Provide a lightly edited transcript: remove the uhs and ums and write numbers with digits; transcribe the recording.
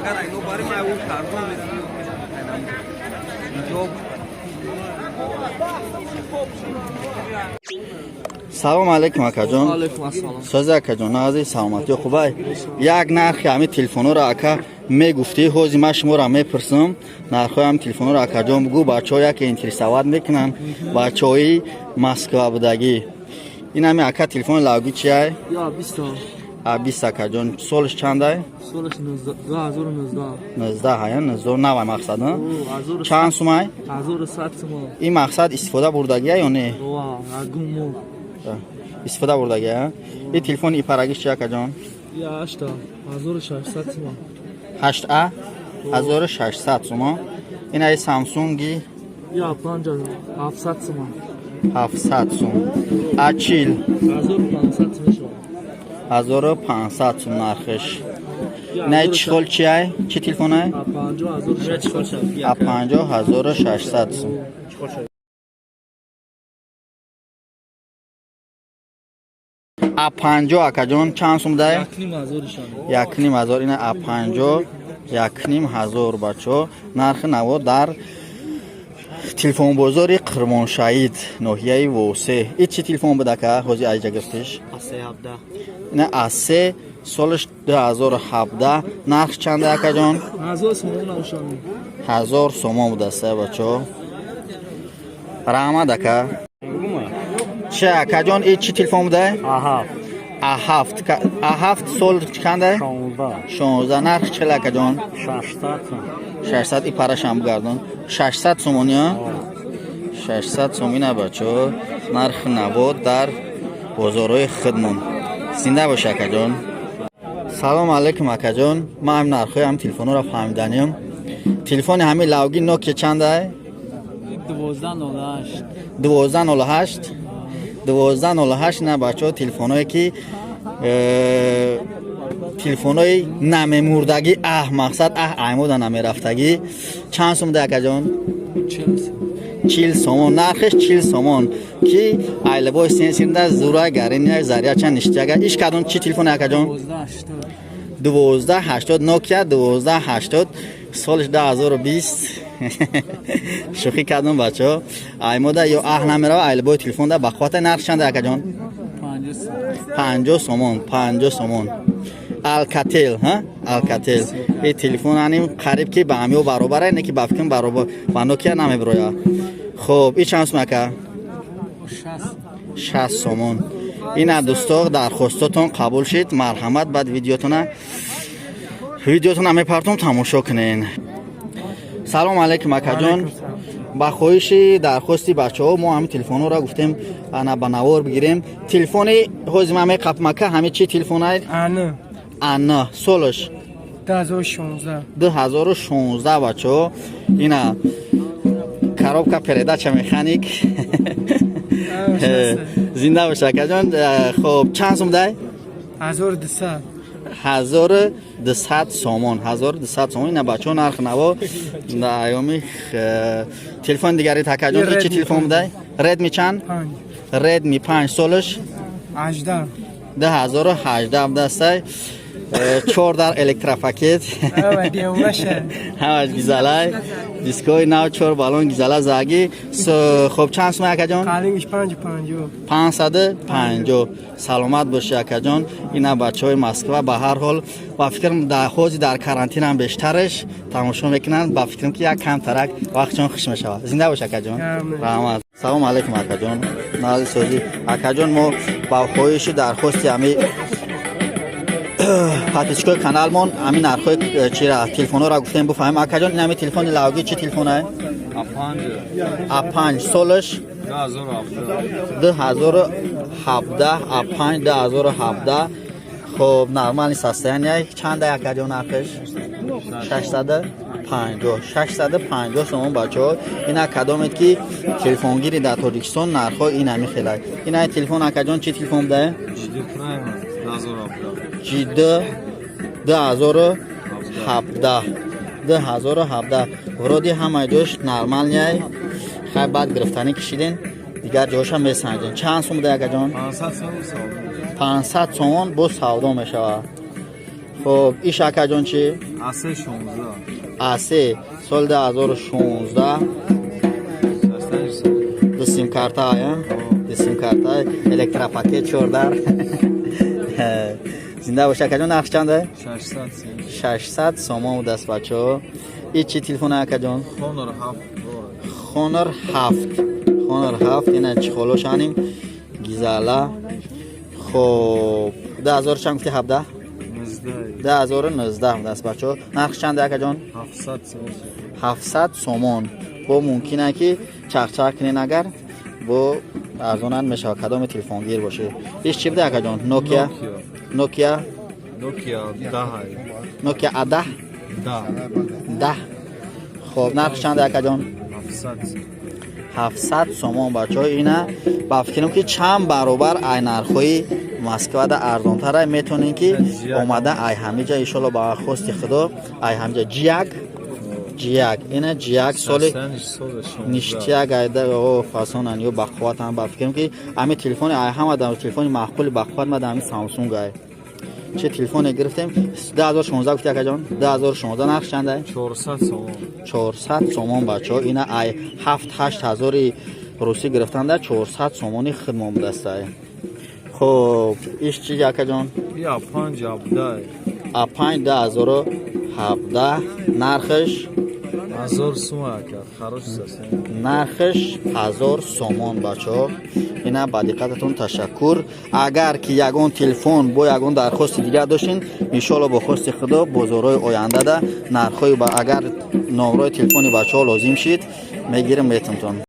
Агар айно бари ма ӯ кардон ҷоб. Салом алейкум, акаҷон. Алейкум ассалом. Сози, акаҷон, нази саломатӣ, хубай? Як нархи ҳами телефонҳоро, ака, мегуфтӣ. Ҳози ман шуморо мепурсам, нархҳои ҳами телефонҳоро, акаҷон, бугӯ. Бачаҳо яке интересовать мекунанд, бачаҳои Москва будагӣ. Ин ҳами, ака, телефони лавги чиай? Я 20. А 20, акаҷон, солаш чандай? Солаш 2019. 19 ҳая, 19 навай, мақсад, а? О, чанд сумай? 1100 сомон. Ин мақсад истифода бурдагия ё не? Ва, агум мо. Истифода бурдагия. Ин телефони ипарагиш чи, акаҷон? Я 8 1600 сомон. 8а 1600 сомон. Ин ай самсунги? Я 5 700 сомон. 700 сум. А 40? 1500 сомон шуд. 1500 сум нархиш. Ин ай чихол чиай, чӣ телефонай? А 5 1600. А 50 1600 сум. А 50, акаҷон, чанд сум дай? 1500 шуд. 1500. Ина а 50 1500, бачо, нархи наво дар телефонбозори Қирмоншаид, ноҳияи Восе. И чӣ телефон буд, ака, ҳози айҷа гирифтиш? Ина а се, солаш 2017, нарх чанда, акаҷон? 1000 сомон навшан. 1000 сомон будаста, бачо. Раҳмат, ака. Чи, акаҷон, и чӣ телефон буда? А ҳафт. А ҳафт, сол чанда? 16. Нарх чил, акаҷон? 600. И парашам бигардон. 600 сомони, а? 600 сомина, бачо, нархи наво дар бозорҳои хидмон. Зинда бош, акаҷон. Салом алейкум, акаҷон. Ман ҳам нархҳои ҳам телефонҳоро фаҳмиданиям. Телефони ҳамин лавги Нокия чандай? 1208. 1208, 1208. На, бачаҳо, телефонҳое ки телефонҳои намемурдагӣ, аҳ, мақсад, аҳ, аймода намерафтагӣ, чанд сум да, акаҷон? 40 сомон нархиш, 40 сомон, ки айлабои сенсирда зура гариня заряча ништяга. Иш кадом, чӣ телефоне, акаҷон? 1280, Нокия 1280, солиш 2020. Шӯхӣ кардам, бачаҳо. Аймода ё аҳ намерава, айлабои телефонда бақуввата. Нарх чанда, акаҷон? 50 сомон, 50 сомон. Алкател, ҳа, Алкател. И телефон аним қариб ки ба ҳамиё баробара, не ки ба фикрам баробар ба Нокия намебироя. Хуб, и чанд сум, ака? 60 сомон. Ина, дӯсто, дархостотон қабул шид. Марҳамат, баъд видеотона мепартом, тамошо кунен. Салом алейкум, акаҷон. Ба хоҳиши дархости бачаҳо мо ҳамин телефонҳоро гуфтем, ана, ба навор бигирем. Телефони ҳози ман меқапмака, ҳамин чи телефонай? Ана. Ана, солаш? 2016. 2016, бачаҳо. Ина коробка передача, механик. Зинда бош, акаҷон. Хоб, чанд сум дай? 1200. 1200 сомон, 1200 сомон. Ина, бачаҳо, нарх наво аёми. Телефони дигари, акаҷон, Ин чи Redmi. телефон будай? Redmi чанд? 5. Redmi 5, солаш? 18. 2018 будастай. Чор дар электропакет. Ава девонаша. Ҳамаш гизалай, дискои нав, чор балон гизала заги. Хоб, чанд сум, акаҷон? Қалингиш 5 50. 550. Саломат бошӣ, акаҷон. Ина, бачаҳои Москва, ба ҳар ҳол, ба фикрам, дар ҳози дар карантинам бештараш тамошо мекунанд. Ба фикрам, ки як камтарак вақтшон хуш мешавад. Зинда бош, акаҷон. Раҳмат. Салом алейкум, акаҷон. Нази созӣ, акаҷон. Мо ба хоҳиши дархости ҳами подписчикои каналмон ҳамин нархҳои чира телефонҳоро гуфтем, буфаҳмем. Акаҷон, ин ҳами телефони лавгӣ чӣ телефонае? А 5, солаш? 2017. А 5, 2017. Хоб, нормальный состояние. Чанда, акаҷон, нархиш? 650, 650 сомон. Бачаҳо, ина кадомед ки телефонгири дар Тоҷикистон, нархҳо ин ҳами хелай. Ина телефон, акаҷон, чӣ телефон будае? Ҷидд 2017, 2017. Вроде ҳамаи ҷош нормальный. Хай, баъд гирифтанӣ кишиден, дигар ҷоша месанҷен. Чанд сум буда, акаҷон? 500 сомон боз савдо мешавад. Хоб, иш, акаҷон, чӣ? A3 16. A3, соли 2016. Ду симкарта, ду симкарта, электропакет, чордар. Зинда боша, акаҷон. Нарх чанда? 600. 600 сомон будаст, бачаҳо. И чӣ телефон, акаҷон? Honor 7. Honor 7, Honor 7. Ина чехолошаним гизала. Хоб, 2000 чанд гуфти? 17? 19. 2019 будаст, бачаҳо. Нарх чанда, акаҷон? 700 сомон. 700 сомон. Бо мумкина ки чақчақ кунен, агар бо арзонан мешавад, кадоме телефонгир бошед. Иш чӣ буда, акаҷон? Nokia, Nokia. Nokia 10. Nokia A10. 10. 10. Хоб, нарх чанда, акаҷон? 700. 700 сомон, бачаҳо. Ина ба фикрам, ки чанд баробар ай нархҳои Москвада арзонтара. Метавонем ки омада ай ҳамиҷа, иншолло, ба хости Худо, ай ҳамиҷа. Ҷияк, Ҷияк, ина Ҷияк, соли ништяк, айда о фасонан ё бақувватан. Ба фикрам, ки ҳами телефони ай ҳама телефони маъқули бақувват мада ҳами Самсунг ай. Чӣ телефоне гирифтем? 2016 гуфти, акаҷон? 2016. Нарх чанда? 400 сомон. 400 сомон, бачаҳо. Ина ай 7-8 ҳазори русӣ гирифтанда, 400 сомони хидмон будастай. Хоб, иш чи, акаҷон? Я 5 17. А5, 2017. Нархаш? 1000 сум, ака, хорош аст. Нархаш 1000 сомон, бачаҳо. Ина ба диққататон ташаккур. Агар ки ягон телефон бо ягон дархости дигар доштин, иншоалло, бо хости Худо, бозорҳои ояндада нархҳои, агар номрои телефони бачаҳо лозим шид, мегирим, метумтон.